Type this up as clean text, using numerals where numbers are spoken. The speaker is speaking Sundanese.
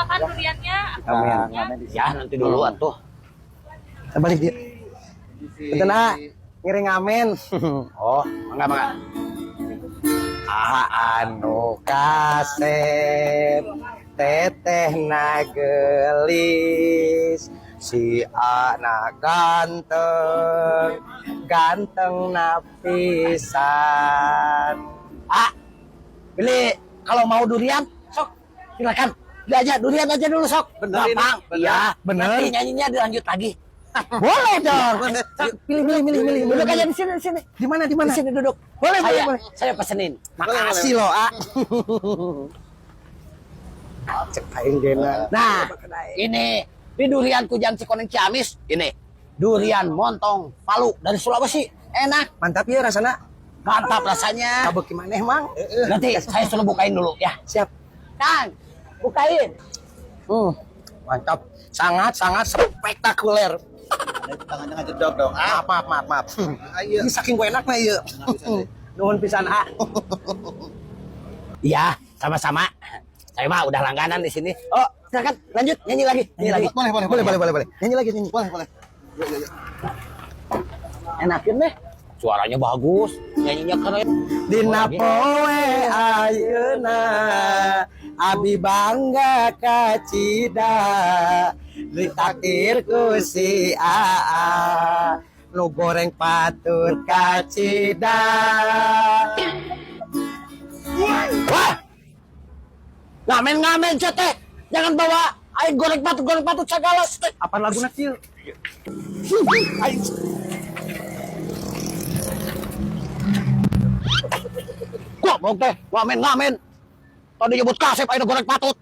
makan duriannya. Amin. Ya, nanti dulu atuh. Balik dia. Punten ah, ngiring ngamen. Oh, mangga mangga. Anu kasep teteh nagelis si anak ganteng ganteng napisan. Ah, beli kalau mau durian, sok silakan. Beli aja durian aja dulu sok. Bener ini, Gampang. bener. Iya, Bener. Nanti nyanyinya dilanjut lagi. Boleh dong. Sok, pilih pilih milih milih. Duduk aja di sini di sini. Di mana di mana? Di sini duduk. Boleh, saya, boleh, boleh. Saya pesenin. Makasih loh, ah. Cek aing gena. Nah, ini di durian Kujang Cikoneng Ciamis, ini durian montong Palu dari Sulawesi. Enak, Mantap ya rasana. mantap rasanya. Kabeuki maneh, Mang. Nanti saya suruh bukain dulu ya. Siap. Kang, bukain. Mantap. Sangat sangat spektakuler. Tangannya ngejedok dong. Ah, Maaf, maaf, maaf, maaf. Ayo. Ini saking gue enak nah iya. Nuhun pisan ah. Iya, sama-sama. Saya mah udah langganan di sini. Oh, silakan lanjut nyanyi lagi, nyanyi lagi. Boleh, boleh, Boleh, boleh, boleh, boleh. Nyanyi lagi, nyanyi. Boleh, boleh. Yuk, yuk, yuk. Enakin deh. Suaranya bagus, nyanyinya keren. Dina poe ayeuna abi bangga kacida ditakdir ku si Aa nu goreng patut kacida. Wah! Ngamen-ngamen teh. Jangan bawa air goreng patut segala. Teh. Apa lagu kieu? Aing. Goblok teh, ngamen-ngamen. Tadi nyebut kasep air goreng patut.